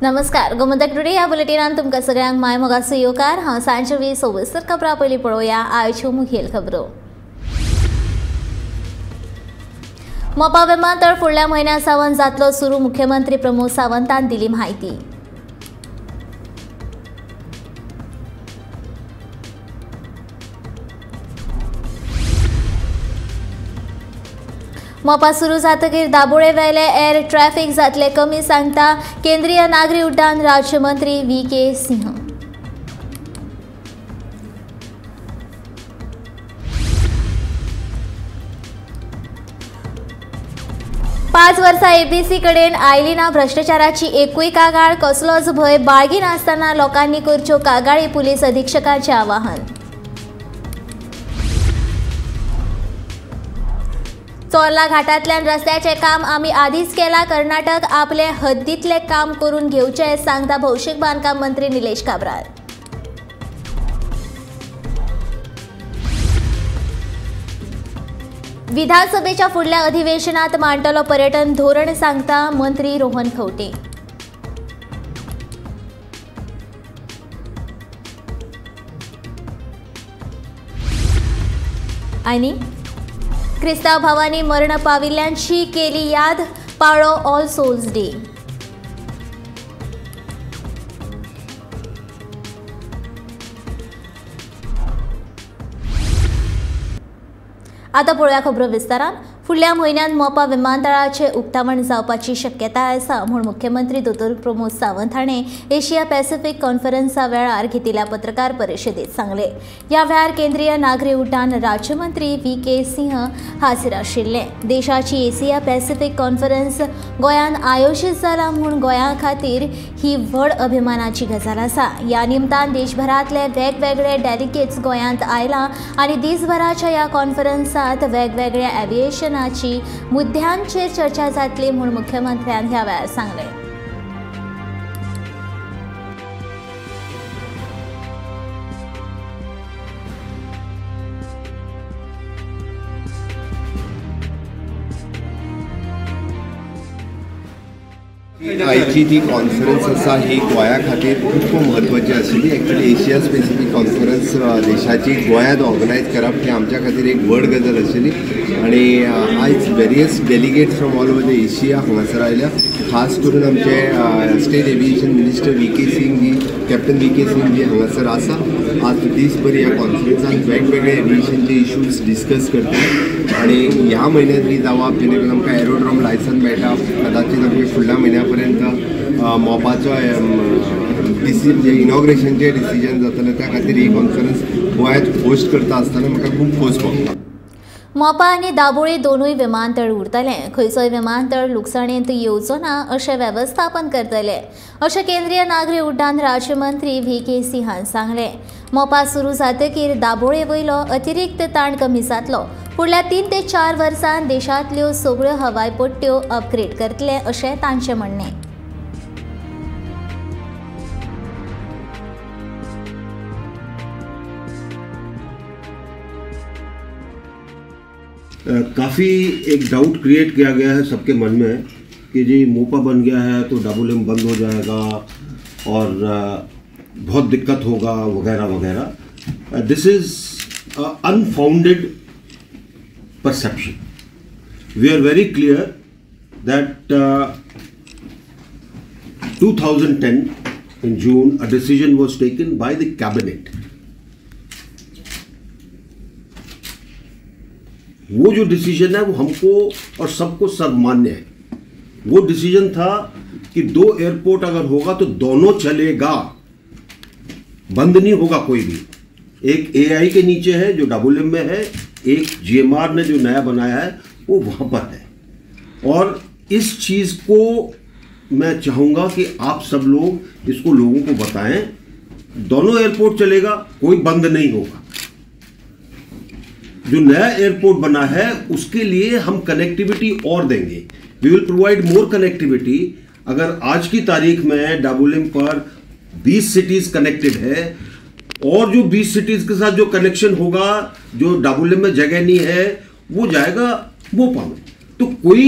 नमस्कार, गोमंतक टुडे ह्या बुलेटिनान तुमकां सगळ्यांक माय मोगाचो येवकार। हांव सांजवी सविस्तर खबरां पयलीं पळोवया आयच्यो मुखेल खबरो। मोपा विमानतळ फुडल्या म्हयन्या सावन जातलो सुरू, मुख्यमंत्री प्रमोद सावंतान दिली म्हायती। मोपा सुरू जातकीर दाबोळे वेले एर ट्रॅफिक जातले कमी, सांगता केंद्रीय नागरी उड्डाण राज्यमंत्री व्ही के सिंह। पांच वर्सां एबीसी कडेन आयली ना भ्रष्टाचाराची एकूय कागाळ, कसलोच भंय बाळगिनासतना लोकांनी करच्यो कागाळी, पुलीस अधीक्षकांचें आवाहन। चोर्ला घाटांतल्यान रस्त्याचें काम आमी आदींच केलां, कर्नाटक आपले हद्दींतलें काम करून घेवचें, सांगता भौशीक बांदकाम मंत्री निलेश काब्राल। विधानसभेच्या फुडल्या अधिवेशनात मांडटलो पर्यटन धोरण, सांगता मंत्री रोहन खंवटे। आनी क्रिस्तांव भावांनी मरण पाविल्ल्यांची केली याद, पाळो ऑल सोल्स डे। आता पळोवया खबरो विस्तारान। फुडल्या म्हयन्यांत मोपा विमानतळाचें उक्तावण जावपाची शक्यताय आसा म्हूण मुख्यमंत्री दोतोर प्रमोद सावंत हाणें एशिया पॅसिफिक कॉन्फरन्सा वेळार घेतिल्ल्या पत्रकार परिशदेंत सांगलें। ह्या वेळार केंद्रीय नागरी उड्डाण राज्यमंत्री व्ही के सिंह हाजीर आशिल्ले। देशाची एशिया पॅसिफिक कॉन्फरन्स गोंयांत आयोजीत जाला म्हूण गोंया खातीर ही व्हड अभिमानाची गजाल आसा। ह्या निमतान देशभरांतले वेगवेगळे डेलिगेट्स गोंयांत आयला आनी दिसभराच्या ह्या कॉन्फरन्सांत वेगवेगळ्या एव्हिएशनाची मुद्द्यांचेर चर्चा जातली म्हूण मुख्यमंत्र्यान ह्या वेळार सांगलें। आयची जी कॉन्फरन्स आसा ही गोंया खातीर खूब म्हत्वाची आशिल्ली। एक्चुअली एशिया स्पेसिफीक कॉन्फरन्स देशाची गोंयांत ऑर्गनायज करप ही आमच्या खातीर एक व्हड गजाल आशिल्ली आनी आयज various delegates from all over the Asia हांगासर आयल्या। खास करून आमचे state aviation minister V K Singh ji, captain V K Singh ji हांगासर आसा। आज दीसभर ह्या कॉन्फरन्सान वेगवेगळे एविएशनचे इश्यूज डिस्कस करता आनी ह्या म्हयन्यांत ही जावप जेणे करून आमकां एरोड्रोम लायसन्स मेळटा, कदाचित आमगे फुडल्या म्हयन्या पर्यंत मोपाचो इनॉग्रेशनचें डिसिजन जातलें। त्या खातीर ही कॉन्फरन्स गोंयांत होस्ट करता आसतना म्हाका खूब खोस भोगता। मोपा आनी दाबोळी दोनूय विमानतळ उरतले, खंयचोय विमानतळ लुकसाणेंत येवचो ना अशें वेवस्थापन करतले, अशें केंद्रीय नागरी उड्डाण राज्यमंत्री व्ही के सिंहान सांगलें। मोपा सुरू जातकीर दाबोळे वयलो अतिरिक्त ताण कमी जातलो। फुडल्या 3 ते 4 वर्सांत देशांतल्यो सगळ्यो हवाई पट्ट्यो अपग्रेड करतले अशें तांचें म्हणणें। काफ़ी एक डाउट क्रिएट किया गया है सबके मन में कि जी मोपा बन गया है तो दाबोलिम बंद हो जाएगा और बहुत दिक्कत होगा वगैरह वगैरह। This is unfounded perception. We are very clear that 2010 in June a decision was taken by the cabinet. वो जो डिसीजन है वो हमको और सबको सर्वमान्य है। वो डिसीजन था कि 2 एयरपोर्ट अगर होगा तो दोनों चलेगा, बंद नहीं होगा कोई भी। एक एआई के नीचे है जो दाबोलिम में है, एक जीएमआर ने जो नया बनाया है वो वहाँ पर है। और इस चीज़ को मैं चाहूँगा कि आप सब लोग इसको लोगों को बताएं, दोनों एयरपोर्ट चलेगा, कोई बंद नहीं होगा। जो नया एयरपोर्ट बना है उसके लिए हम कनेक्टिविटी और देंगे, we will provide more connectivity. अगर आज की तारीख में दाबोलिम पर 20 सिटीज़ कनेक्टेड है और जो 20 सिटीज़ के साथ जो कनेक्शन होगा, जो दाबोलिम में जगह नहीं है वो जाएगा मोपा में, तो कोई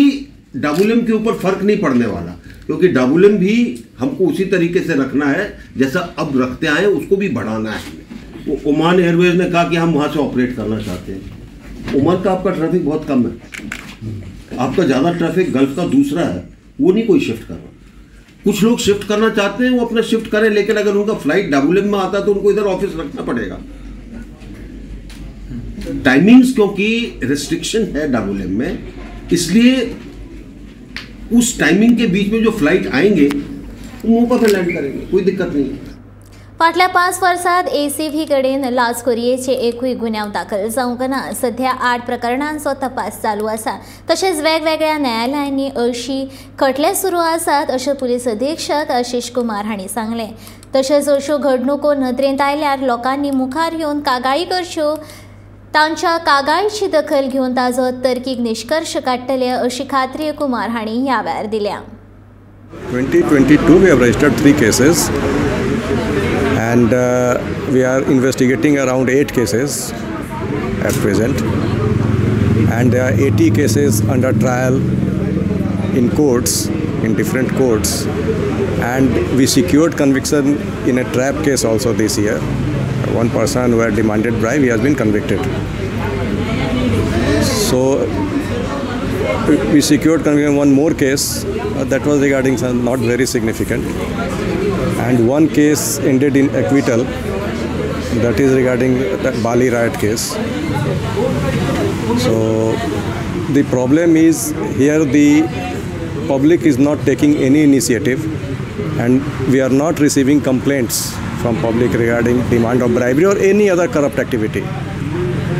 दाबोलिम के ऊपर फर्क नहीं पड़ने वाला। क्योंकि डाबोलिम भी हमको उसी तरीके से रखना है जैसा अब रखते आए, उसको भी बढ़ाना है हमें। वो ओमान एयरवेज ने कहा कि हम वहाँ से ऑपरेट करना चाहते हैं। ओमान का आपका ट्रैफिक बहुत कम है, आपका ज़्यादा ट्रैफिक गल्फ का दूसरा है, वो नहीं कोई शिफ्ट कर रहा। कुछ लोग शिफ्ट करना चाहते हैं, वो अपना शिफ्ट करें, लेकिन अगर उनका फ्लाइट डाबोलिम में आता है तो उनको इधर ऑफिस रखना पड़ेगा। टाइमिंग्स क्योंकि रिस्ट्रिक्शन है डाबोलिम में, इसलिए उस टाइमिंग के बीच में जो फ्लाइट आएंगे वो मोपा पे लैंड करेंगे, कोई दिक्कत नहीं है। फाटल्या 5 वर्सांत एसीबी कडेन लाचखोरयेचे एकूय गुन्यांव दाखल जावंक ना। सध्या 8 प्रकरणांचो तपास चालू आसा। तशेंच वेगवेगळ्या न्यायालयांनी अशी खटले सुरू आसात अशें पुलीस अधीक्षक आशिष कुमार हांणी सांगलें। तशेंच अश्यो घडणुको नदरेंत आयल्यार लोकांनी मुखार येवन कागाळी करच्यो, तांच्या कागाळीची दखल घेवन ताजो तर्कीक निश्कर्श काडटले अशी खात्री कुमार हांणी ह्या वेळार दिल्या। 2022 we have registered 3 cases and we are investigating around 8 cases at present, and there are 80 cases under trial in courts, in different courts, and we secured conviction in a trap case also this year. One person who had demanded bribe, he has been convicted. So we secured conviction one more case that was regarding some not very significant, and one case ended in acquittal, that is regarding the Bali riot case. So the problem is here the public is not taking any initiative, and we are not receiving complaints from public regarding demand of bribery or any other corrupt activity.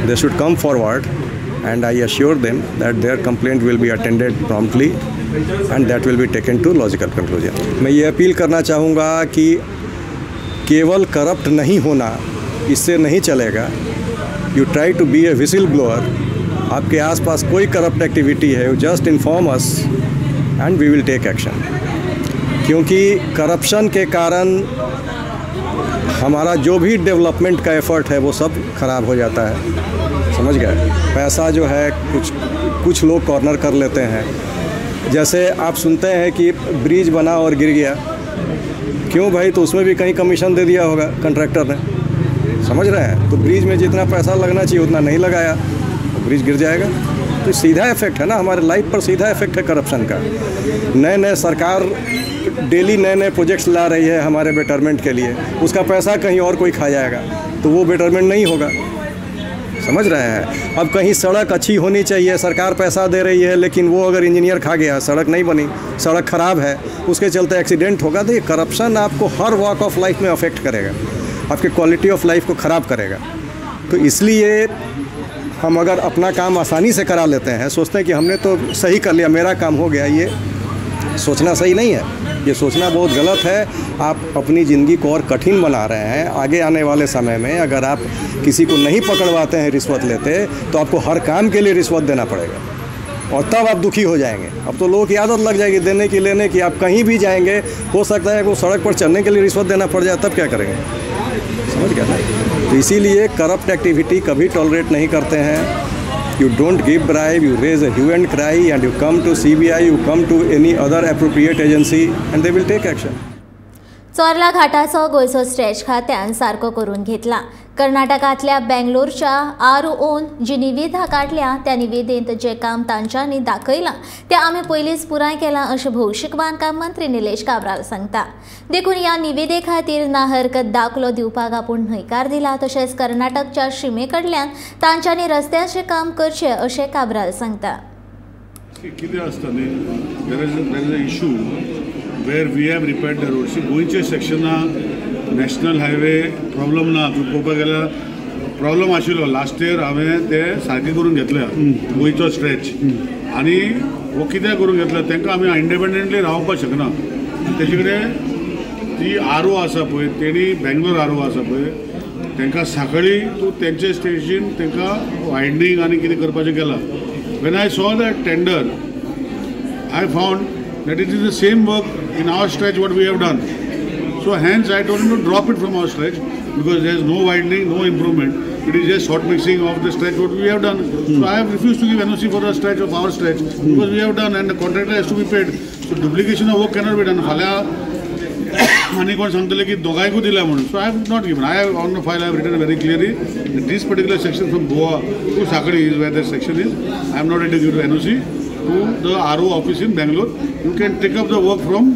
They should come forward, and I assure them that their complaint will be attended promptly and that will be taken to logical conclusion. मैं ये appeal करना चाहूँगा कि केवल corrupt नहीं होना, इससे नहीं चलेगा। You try to be a whistle blower. आपके आसपास कोई करप्ट एक्टिविटी है, you just inform us and we will take action. क्योंकि करप्शन के कारण हमारा जो भी डेवलपमेंट का एफर्ट है वो सब ख़राब हो जाता है। समझ गए? पैसा जो है कुछ लोग कॉर्नर कर लेते हैं। जैसे आप सुनते हैं कि ब्रिज बना और गिर गया, क्यों भाई? तो उसमें भी कहीं कमीशन दे दिया होगा कंट्रैक्टर ने। समझ रहे हैं? तो ब्रिज में जितना पैसा लगना चाहिए उतना नहीं लगाया तो ब्रिज गिर जाएगा। तो सीधा इफेक्ट है ना, हमारे लाइफ पर सीधा इफेक्ट है करप्शन का। नए नए सरकार डेली नए नए प्रोजेक्ट्स ला रही है हमारे बेटरमेंट के लिए, उसका पैसा कहीं और कोई खा जाएगा तो वो बेटरमेंट नहीं होगा। समझ रहे हैं? अब कहीं सड़क अच्छी होनी चाहिए, सरकार पैसा दे रही है, लेकिन वो अगर इंजीनियर खा गया, सड़क नहीं बनी, सड़क ख़राब है, उसके चलते एक्सीडेंट होगा। तो ये करप्शन आपको हर वॉक ऑफ लाइफ में अफेक्ट करेगा, आपके क्वालिटी ऑफ लाइफ को ख़राब करेगा। तो इसलिए हम अगर अपना काम आसानी से करा लेते हैं, सोचते हैं कि हमने तो सही कर लिया, मेरा काम हो गया, ये सोचना सही नहीं है, ये सोचना बहुत गलत है। आप अपनी ज़िंदगी को और कठिन बना रहे हैं। आगे आने वाले समय में अगर आप किसी को नहीं पकड़वाते हैं रिश्वत लेते, तो आपको हर काम के लिए रिश्वत देना पड़ेगा और तब आप दुखी हो जाएंगे। अब तो लोगों की आदत लग जाएगी देने की लेने की। आप कहीं भी जाएंगे, हो सकता है कि वो सड़क पर चलने के लिए रिश्वत देना पड़ जाए, तब क्या करेंगे? समझ गया ना? तो इसीलिए करप्ट एक्टिविटी कभी टॉलरेट नहीं करते हैं। You don't give bribe, you raise a hue and cry, and you come to CBI, you come to any other appropriate agency, and they will take action. Chorla घाटाचो गोंयचो stretch खात्यान सारको करून घेतला। कर्नाटकांतल्या बेंगलोरच्या आर.ओ.न जी निविदा काडल्या त्या निविदेंत जें काम तांच्यांनी दाखयलां तें आमी पयलींच पुराय केलां अशें भौशीक बांदकाम मंत्री निलेश काब्राल सांगता। देखून ह्या निविदे खातीर ना हरकत दाखलो दिवपाक आपूण न्हयकार दिला। तशेंच कर्नाटकच्या शिमे कडल्यान तांच्यांनी रस्त्याचें काम करचें अशें काब्राल सांगता। कितें आसता न्ही, there is a issue where we have repaired the road. गोंयच्या सेक्शनाक नॅशनल हायवे प्रॉब्लम ना, पळोवपाक गेल्यार प्रॉब्लम आशिल्लो लास्ट इयर हांवें ते सारकें करून घेतल्या गोंयचो स्ट्रेच, आनी हो कित्याक करून घेतला, तांकां आमी इंडिपेंडंटली रावपाक शकना। आनी तेजे कडेन ती आर.ओ आसा पळय, तेणी बेंगलोर आर.ओ आसा पळय, तांकां सांखळी तूं तेंचे स्टेजीन तांकां वायडनींग आनी कितें करपाचें केलां. When I saw that tender, I found that it is the same work in our stretch what we have done. So hence I told him to drop it from our stretch because there is no widening, no improvement. It is just short mixing of the stretch what we have done. So I have refused to give NOC for the stretch of our stretch because we have done and the contractor has to be paid. So duplication of work cannot be done. फाल्यां आनी कोण सांगतले की दोगांयकूय दिला म्हणून. So I have not given. I have on the file I have written very clearly this particular section from Goa to Sanquelim is where the section is. I am not ready to give NOC to the RO office in Bangalore. You can take up the work from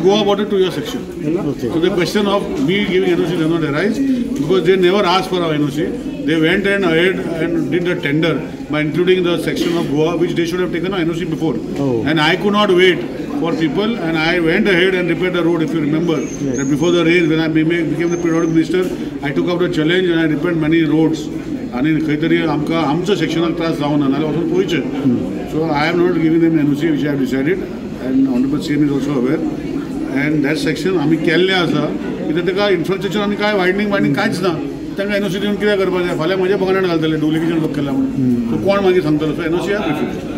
Goa border to your section. Okay. So the question of me giving NOC does not arise because they never asked for our NOC. They went and ahead and did the tender by including the section of Goa, which they should have taken an NOC before. Oh. And I could not wait for people, and I went ahead and repaired the road. If you remember, yes, that before the rain, when I became the periodic minister, I took up the challenge and I repaired many roads. आनी खंय तरी आमकां आमचो सेक्शनाक त्रास जावना नाजाल्यार वचून पळयचें. So I am not giving them NOC, which I have decided, and honourable CM is also aware. And that section आमी केल्लें आसा कित्याक ताका इन्फ्रास्ट्रक्चर आमी कांय वायडनींग वायडनींग कांयच ना. तांकां एनओसी दिवन कितें करपाचें? फाल्यां म्हज्या बंगल्यान घालतले डुप्लिकेशन वर्क केलां म्हणून. सो कोण मागीर सांगतलो? So NOC I refuse.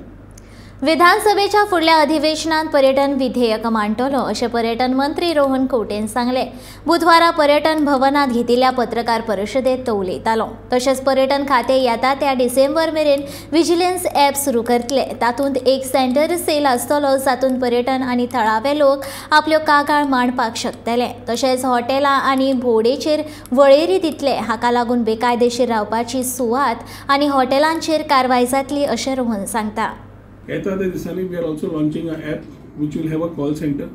विधानसभेच्या फुडल्या अधिवेशनात पर्यटन विधेयक मांडटलो अशें पर्यटन मंत्री रोहन खंवटेन सांगलें. बुधवारा पर्यटन भवनात घेतिल्ल्या पत्रकार परिशदेत तो उलयतालो. तशेंच पर्यटन खातें येता त्या डिसेंबर मेरेन विजिलन्स ॲप सुरू करतले. तातूंत एक सेंटर सेल आसतलो जातूंत पर्यटन आनी थळावे लोक आपल्यो कागाळ मांडपाक शकतले. तशेंच हॉटेलां आनी भोंवडेचेर वळेरी दितले. हाका लागून बेकायदेशीर रावपाची सुवात आनी हॉटेलांचेर कारवाय जातली अशें रोहन सांगता. येता त्या दिसांनी we are also launching a app which will have a call center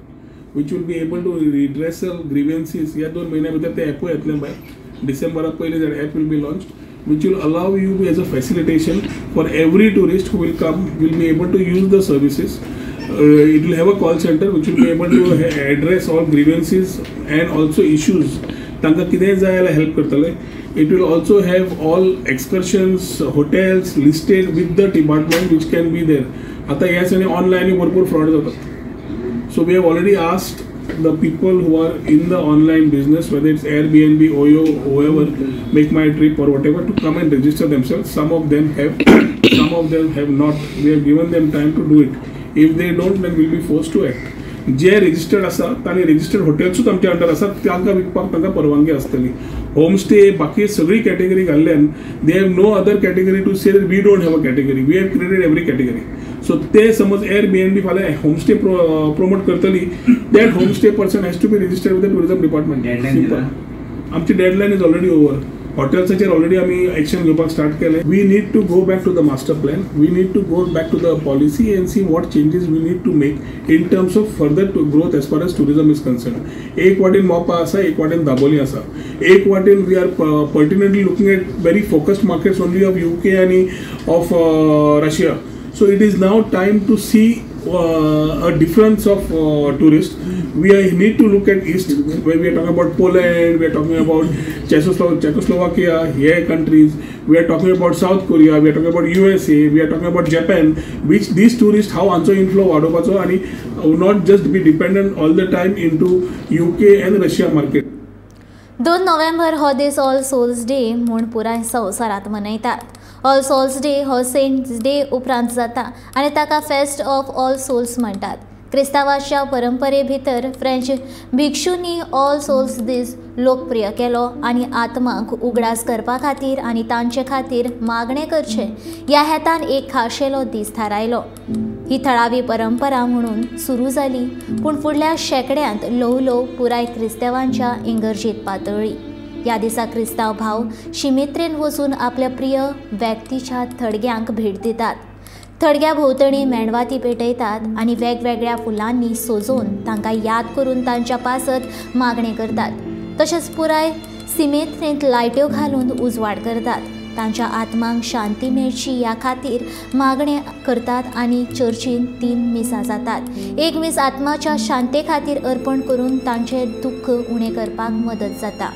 which will be able to redress grievances. ह्या 2 म्हयन्या भितर ते ॲपूय येतलें भायर. डिसेंबराक पयलीं that app will be launched which will allow you as a facilitation for every tourist who will come will be able to use the services. It will have a call center which will be able to address all grievances and also issues. तांकां कितेंय जाय जाल्यार help करतले. It will also have all excursions, hotels listed with the department which can be there. आता ह्या दिसांनी ऑनलायनूय भरपूर fraud जातात. So we have already asked the people who are in the online business, whether it's Airbnb, OYO, whoever, Make My Trip or whatever, to come and register themselves. Some of them have, some of them have not. We have given them time to do it. If they don't, then we'll be forced to act. J registered आसा तांणी registered हॉटेल्सूच आमच्या under आसा, तांकां विकपाक तांकां परवानगी आसतली. Homestay बाकी सगळी कॅटेगरी घाल्ल्यान they have no other category to say we don't have a category. We have created every category. So ते समज एअरबीएनबी फाल्यां होमस्टे प्रोमोट करतली, that homestay person has to be registered with the tourism department. Simple. आमची deadline is already over. हॉटेल्साचेर already आमी action घेवपाक start केलें. We need to go back to the master plan. We need to go back to the policy and see what changes we need to make in terms of further growth as far as tourism is concern. एक वाटेन मोपा आसा, एक वाटेन दाबोली आसा, एक वाटेन we are pertinently looking at very focused markets only of UK आनी of Russia. So it is now time to see a difference of tourists. We need to look at East, where we are talking about Poland, we are talking about Czechoslovakia, here countries, we are talking about South Korea, we are talking about USA, we are talking about Japan, which these tourists how ancho inflow वाडोवपाचो आनी not just be dependent all the time into UK and Russia market. 2 November हो दीस all souls day म्हूण पुराय संवसारांत मनयतात. All souls day हो cents day उपरांत जाता आनी ताका फेस्ट ऑफ ऑल सोल्स म्हणटात. क्रिस्तांवाच्या परंपरे भितर फ्रेंच भिक्षूंनी ऑल सोल्स दीस लोकप्रिय केलो आनी आत्माक उगडास करपा खातीर आनी तांचे खातीर मागणें करचें ह्या हेतान एक खाशेलो दीस थारायलो. ही थळावी परंपरा म्हणून सुरू जाली, पूण फुडल्या शेंकड्यांत ल्हव ल्हव पुराय क्रिस्तांवांच्या इंगर्जेत पातळ्ळी. ह्या दिसा क्रिस्तांव भाव शिमेत्रेन वचून आपल्या प्रिय व्यक्तीच्या थडग्यांक भेट दितात. थडग्या भोंवतणी मेणवाती पेटयतात आनी वेगवेगळ्या फुलांनी सजोवन तांकां याद करून तांच्या पासत मागणें करतात. तशेंच पुराय सिमेत्रेंत लायट्यो घालून उजवाड करतात. तांच्या आत्मांक शांती मेळची ह्या खातीर मागणें करतात आनी चर्चीन 3 मिसां जातात. एक मीस आत्माच्या शांते खातीर अर्पण करून तांचें दुख्ख उणें करपाक मदत जाता.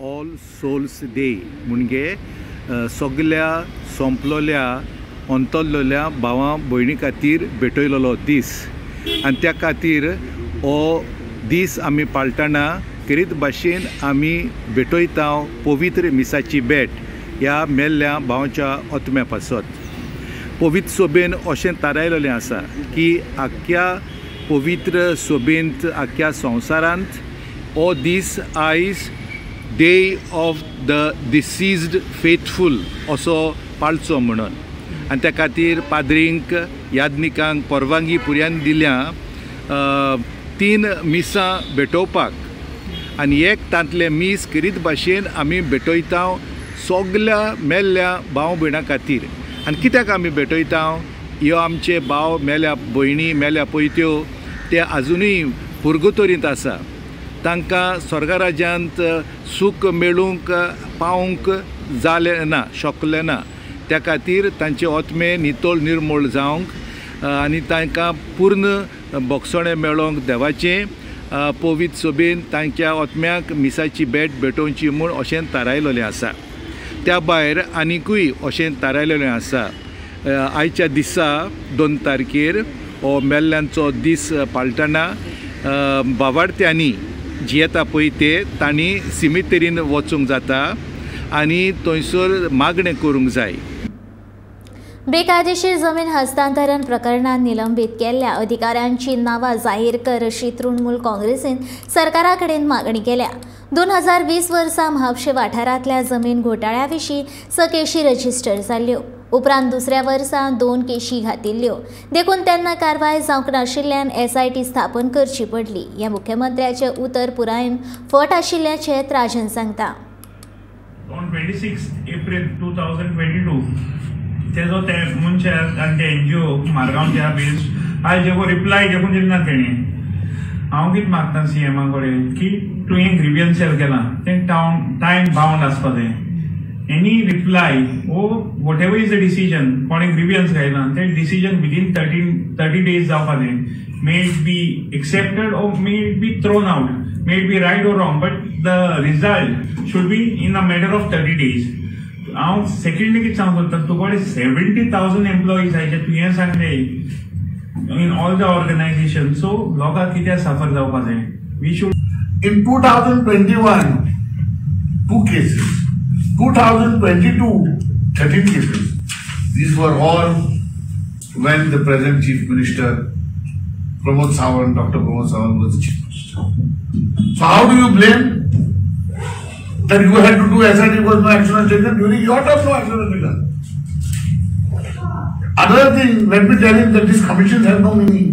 ऑल सोल्स डे म्हणजे सगल्या सोंपलोल्या अंतरलेल्या भावां भयणी खातीर भेटयलेलो दीस आनी त्या खातीर हो दीस आमी पाळटना खेरीत भाशेन आमी भेटयता पवित्र मिसाची भेट ह्या मेल्ल्या भावाच्या आत्म्या पासत. पवित्र सोबेन अशें थारायलेलें आसा की आख्ख्या पवित्र सोबेंत आख्ख्या संवसारांत हो दीस आयज day of the deceased faithful असो पाळचो म्हणून आनी त्या खातीर पाद्रींक याज्ञिकांक परवानगी पुर्यान दिल्या 3 मिसां भेटोवपाक आनी एक तांतलें मीस खेरीत भाशेन आमी भेटयता सगल्या मेल्ल्या भाव भयणां खातीर. आनी कित्याक आमी भेटयता? ह्यो आमचे भाव मेल्या भयणी मेल्या पयत्यो ते आजुनूय पुर्गुतोरींत आसा, तांकां स्वर्गराज्यांत सूख मेळूंक पावूंक जालें ना, शकलें ना. त्या खातीर तांचे आत्मे नितळ निर्मूळ जावंक आनी तांकां पूर्ण भोगसणें मेळोंक देवाचें पवित्र सोबेन तांच्या आत्म्याक मिसाची भेट भेटोवची म्हूण अशें थारायलेलें आसा. त्या भायर आनिकूय अशें थारायलेलें आसा, आयच्या दिसा 2 तारखेर हो मेल्ल्यांचो दीस पाळटना बावार्थ्यांनी जियेता पळय ते तांणी सिमितेरीन वचूंक जाता आनी थंयसर मागणें करूंक जाय. बेकायदेशीर जमीन हस्तांतरण प्रकरणात निलंबित केल्ल्या अधिकाऱ्यांची नावां जाहीर कर अशी तृणमूल काँग्रेसीन सरकारा कडेन मागणी केल्या. 2020 वर्सा म्हापशें वाठारांतल्या जमीन घोटाळ्या विशीं 6 केशी रजिस्टर जाल्ल्यो. उपरांत दुसऱ्या वर्सा 2 केशी घातिल्ल्यो. देखून तेन्ना कारवाय जावंक नाशिल्ल्यान SIT स्थापन करची पडली. ह्या मुख्यमंत्र्याचें उतर पुरायेन फट आशिल्ल्याचें त्राजन सांगता. On 26 April 2022 तेजो ते मनशाक आनी ते NGO मारगांवच्या बेस्ड आयज जेको रिप्लाय जेकून दिले ना तेणी. हांव कितें मागता CMA कडेन की तुवें ग्रिवियन्स सेल केलां तें टायम बाउंड आसपा जाय. Any reply or whatever is the decision कोणें ग्रिवियन्स घायलां तें डिसिजन विदीन 30 डेज जावपा जाय. May it be accepted or may it be thrown out, may it be right or wrong, but the result should be in a matter of 30 days. हांव secondly कितें सांगूंक सोदता, तुका कडेन 70,000 एम्प्लॉईज आहाय जे तुवें सांगले in all the organisation. So लोकांक कित्याक साफर जावपा जाय? We should in 2021 2 cases, 2022 13 cases. These were all when the present Chief Minister Pramod Sawant, Dr. Pramod Sawant was the Chief Minister. So how do you blame that you had to do SIT was no action was taken during your term? No action was taken. Another thing, let me tell you that these commissions have no meaning,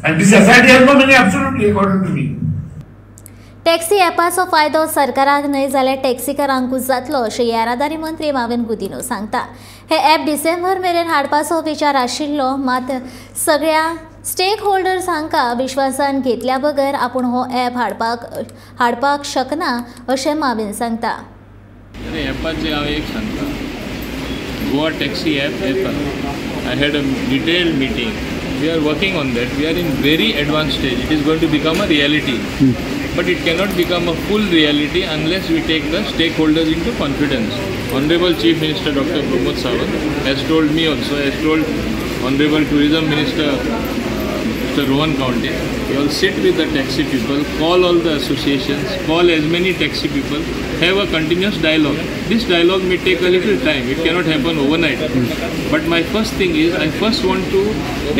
and this SIT has no meaning absolutely according to me. Taxi ॲपाचो फायदो सरकाराक न्हय जाल्यार टॅक्सीकारांकूच जातलो अशें येरादारी मंत्री माविन गुदिन्हो सांगता. हे ॲप डिसेंबर मेरेन हाडपाचो विचार आशिल्लो, मात सगळ्या स्टेक होल्डर्स हांकां विश्वासान घेतल्या बगर आपूण हो ॲप हाडपाक शकना अशें माविन सांगता. ॲपाचें हांव एक सांगता, गोवा टॅक्सी ॲप येता. I had a detailed meeting, we are working on that, we are in very advance stage. It is going to become a reality. But it cannot become a full reality unless we take the stakeholders into confidence. Honorable Chief Minister Dr. Pramod Sawant has told me also, has told Honorable Tourism Minister Mr. Rohan Kaunte, you all sit with the taxi people, call all the associations, call as many taxi people, have a continuous dialogue. This dialogue may take a little time, it cannot happen overnight. But my first thing is, I first want to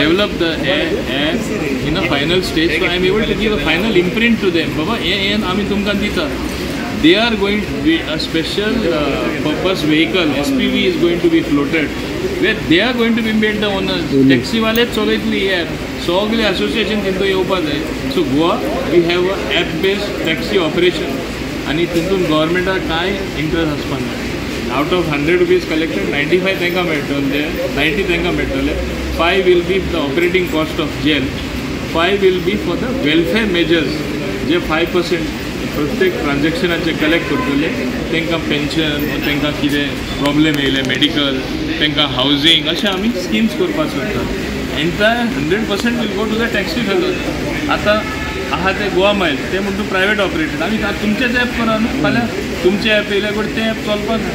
develop the app in a final stage, so I am able to give a final imprint to them. Baba, ami tumka dita. They are going to be a special purpose vehicle, SPV is going to be floated, where they are going to be made the owners. Taxi wale चलयतली app, सगळे association तितून येवपा जाय. So Goa, we have a app based taxi operation, आनी तितून गव्हर्मेंटाक कांय interest आसपा ना. Out of 100 rupees collected, 95 तांकां मेळटले, 90 तांकां मेळटले, 5 will be the operating cost of GEL, 5 will be for the welfare measures, जे 5% प्रत्येक ट्रान्झॅक्शनाचे कलेक्ट करतले तांकां पेन्शन, तांकां कितें प्रॉब्लेम येयले मेडिकल, तांकां हावजींग, अशें आमी स्किम्स करपाक सोदतात. Entire 100% will go to the taxi fellows. आतां आहा ते गोवा मायल ते म्हणटा प्रायवेट ऑपरेटेड, आमी तुमचेच ॲप करा न्हू, फाल्यां तुमचें ॲप येयल्या कडेन तें ॲप चलपाक ना.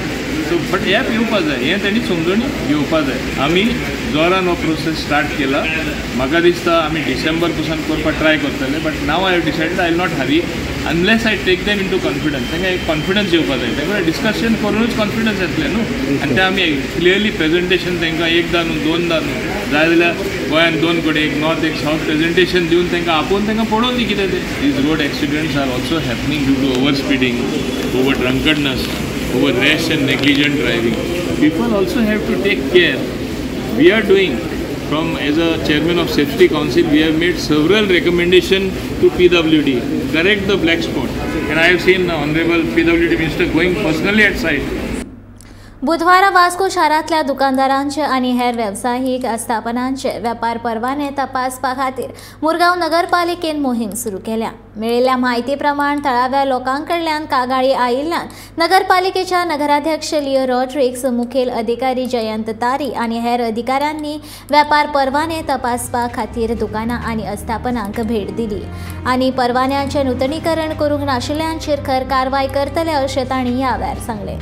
सो बट एप येवपा जाय, हें तेणी समजून घेवपा जाय. आमी जोरान हो प्रोसेस स्टार्ट केला. म्हाका दिसता आमी डिसेंबर पसून करपाक ट्राय करतले, but now I have decided I will not hurry unless I take them into confidence. तांकां एक कॉन्फिडन्स येवपा जाय, तांकां डिस्कशन करूनच कॉन्फिडन्स येतलें न्हू. आनी तें आमी क्लियरली प्रेजेंटेशन तांकां एकदां न्हू दोनदां न्हू, जाय जाल्यार गोंयांत दोन कडेन, एक नॉर्थ एक सावथ प्रेजेंटेशन दिवन तांकां आपोवन तांकां पळोवन दी कितें तें. These road accidents are also happening due to over speeding, over drunkenness, over rash and negligent driving. People also have to take care. We are doing, from as a chairman of Safety Council, we have made several recommendations to PWD, correct the black spot. And I have seen the Honorable PWD Minister going personally at site. बुधवारा वास्को शारांतल्या दुकानदारांचे आनी हेर वेवसायीक आस्थापनांचे वेपार परवाने तपासपा खातीर मुरगांव नगरपालिकेन मोहीम सुरू केल्या. मेळिल्ल्या म्हायती प्रमाण थळाव्या लोकांकडल्यान कागाळी आयिल्ल्यान नगरपालिकेच्या नगराध्यक्ष लिओ रॉड्रिक्स, मुखेल अधिकारी जयंत तारी आनी हेर अधिकाऱ्यांनी वेपार परवाने तपासपा खातीर दुकानां आनी आस्थापनांक भेट दिली आनी परवान्यांचें नुतनीकरण करूंक नाशिल्ल्यांचेर खर कारवाय करतले अशें तांणी ह्या वेळार सांगलें.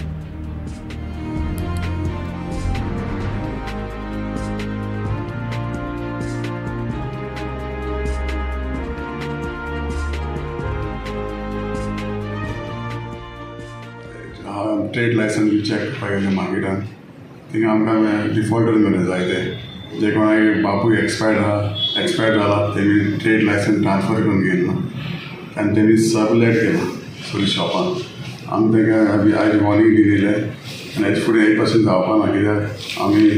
ट्रेड लायसन्स बी चॅक करपाक गेले मार्केटान, थिंगा आमकां डिफॉल्टर मेळ्ळे जायते, जे कोणाक बापूय एक्सपायर्ड आहा, एक्सपायर्ड जाला, तेमी ट्रेड लायसन्स ट्रान्सफर करून घेयला ना आनी तेमी सबलेट केला सगळी शॉपान. आमी तांकां आयज वॉर्निंग बी दिलें आनी हेजे फुडें एक पासून जावपा ना, कित्याक आमी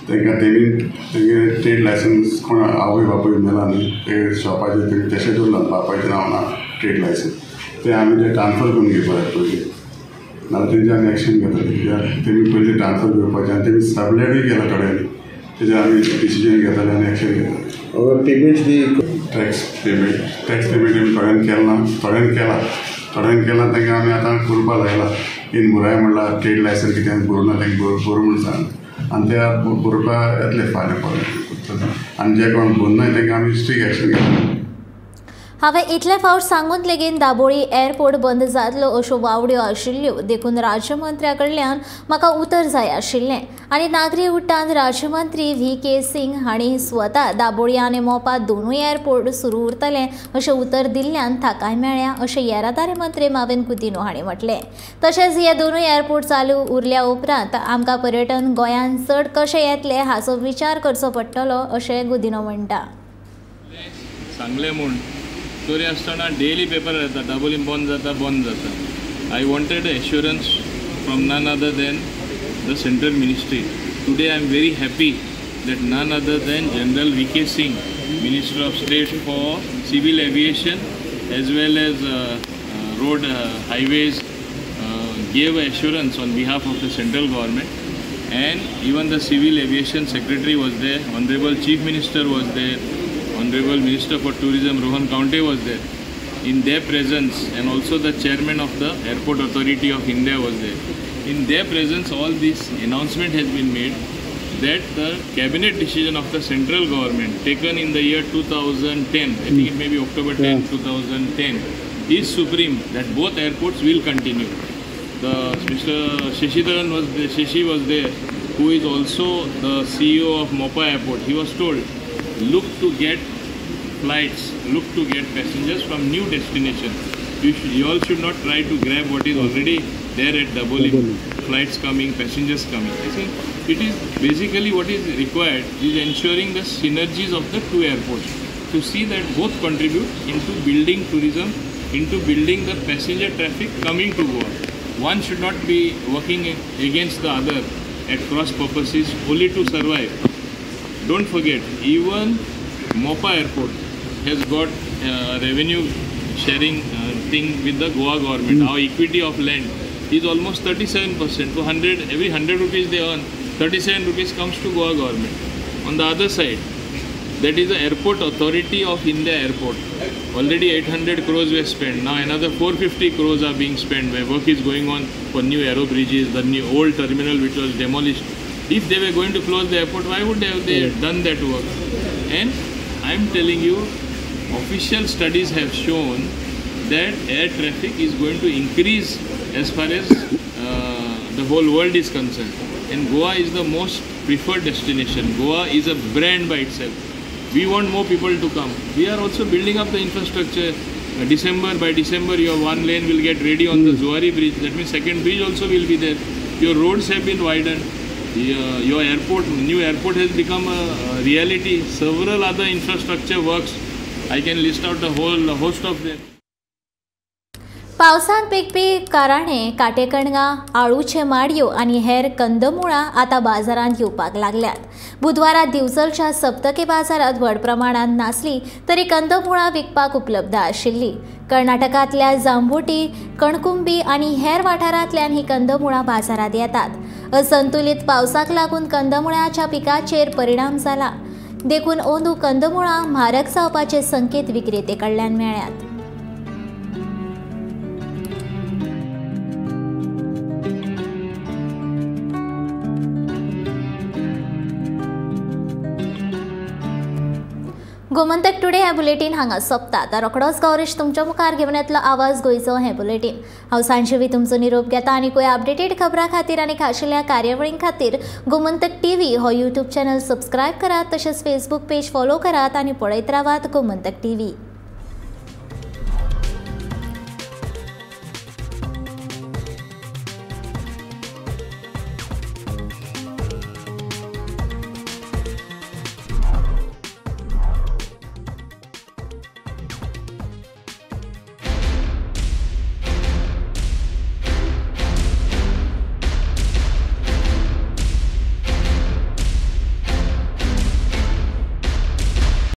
तांकां तेमी तेंगे ट्रेड लायसन्स कोण आवय बापूय मेला न्ही ते शॉपाचेर तेमी तशें दवरलां, बापायचें नांव ना ट्रेड लायसन्स, तें आमी तें ट्रान्सफर करून घेवपाक जाय पयलीं, नाजाल्यार तेंचे आमी एक्शन घेतले, कित्याक तेमी पयलीं ट्रान्सफर घेवपाचें आनी तेमी सबलेटूय केला थोड्यांनी, तेजेर आमी डिसिजन घेतले आनी एक्शन घेतले. पेमेंट्स बी टॅक्स पेमेंट आमी थोड्यांनी केला ना, थोड्यांनी केला, थोड्यांनी केला तांकां आमी आतां करपाक लायला. इन बरोय म्हणल्यार ट्रेड लायसन्स कितें बरोवना तांकां बरोवं म्हूण सांग आनी ते बरोवपाक येतले फाल्यां परत, आनी जे कोण बरोवना तांकां आमी स्ट्रीक एक्शन घेतले. हांवें इतले फावट सांगून लेगीत दाबोळी एअरपोर्ट बंद जातलो अश्यो वावड्यो आशिल्ल्यो, देखून राज्यमंत्र्या कडल्यान म्हाका उतर जाय आशिल्लें आनी नागरी उड्डाण राज्यमंत्री व्ही के सिंग हांणी स्वता दाबोळी आनी मोपा दोनूय एअरपोर्ट सुरू उरतले अशें उतर दिल्ल्यान थाकाय मेळ्ळ्या अशें येरादारी मंत्री माविन गुदिन्हो हांणी म्हटलें. तशेंच हे दोनूय एअरपोर्ट चालू उरल्या उपरांत आमकां पर्यटन गोंयांत चड कशें येतलें हाचो विचार करचो पडटलो अशें गुदिन्हो म्हणटा. सांगलें म्हूण तरी आसतना डेली पेपर येता दाबोलीम बंद जाता बंद जाता. I wanted assurance from none other than the central ministry. Today I am very happy that none other than General V K Singh, minister of state for civil aviation as well as road highways, gave assurance on behalf of the central government, and even the civil aviation secretary was there, honorable chief minister was there, honorable minister for tourism Rohan Khaunte was there. In their presence, and also the chairman of the Airport Authority of India was there. In their presence, all this announcement has been made that the cabinet decision of the central government taken in the year 2010, I think it may be October 10, 2010, is supreme, that both airports will continue. The Mr. Shashidharan was there, Shashi was there, who is also the CEO of Mopa Airport. He was told, look to get flights, look to get passengers from new destinations. You all should not try to grab what is already there at Dabolim. Flights coming, passengers coming. I think it is basically what is required is ensuring the synergies of the two airports to see that both contribute into building tourism, into building the passenger traffic coming to Goa. One should not be working against the other at cross purposes only to survive. Don't forget, even Mopa Airport has got revenue sharing thing with the Goa government. Our equity of land is almost 37%. So every 100 rupees they earn, 37 rupees comes to Goa government. On the other side, that is the Airport Authority of India Airport. Already 800 crores were spent. Now another 450 crores are being spent, where work is going on for new aero bridges, the new old terminal which was demolished. If they were going to close the airport, why would they have done that work? And I am telling you, official studies have shown that air traffic is going to increase as far as the whole world is concerned. And Goa is the most preferred destination. Goa is a brand by itself. We want more people to come. We are also building up the infrastructure. By December, your one lane will get ready on the Zuari bridge. That means second bridge also will be there. Your roads have been widened. Your airport, new airport has become a reality. Several other infrastructure works. I can list out the whole host of them. पावसान पिकपी कारणे काटेकणगां, आळूचे माडयो आनी हेर कंदमुळां आतां बाजारांत येवपाक लागल्यात. बुधवारा दिवचलच्या सप्तके बाजारांत व्हड प्रमाणांत नासली तरी कंदमुळां विकपाक उपलब्ध आशिल्ली. कर्नाटकांतल्या जांबोटी, कणकुंबी आनी हेर वाठारांतल्यान ही कंदमुळां बाजारांत येतात. असंतुलीत पावसाक लागून कंदमुळाच्या पिकाचेर परिणाम जाला, देखून अंदू कंदमुळां म्हारग जावपाचे संकेत विक्रेते कडल्यान मेळ्ळ्यात. गोमंतक टुडे हें बुलेटीन हांगा सोंपता. आतां रोखडोच गौरीश तुमच्या मुखार घेवन येतलो आवाज गोंयचो हें बुलेटीन. हांव सांजेवी तुमचो निरोप घेता आनी कोय अपडेटेड खबरां खातीर आनी खाशेल्या कार्यावळीं खातीर गोमंतक टीव्ही हो यूट्यूब चॅनल सबस्क्रायब करात, तशेंच फेसबूक पेज फॉलो करात आनी पळयत रावात गोमंतक टीव्ही.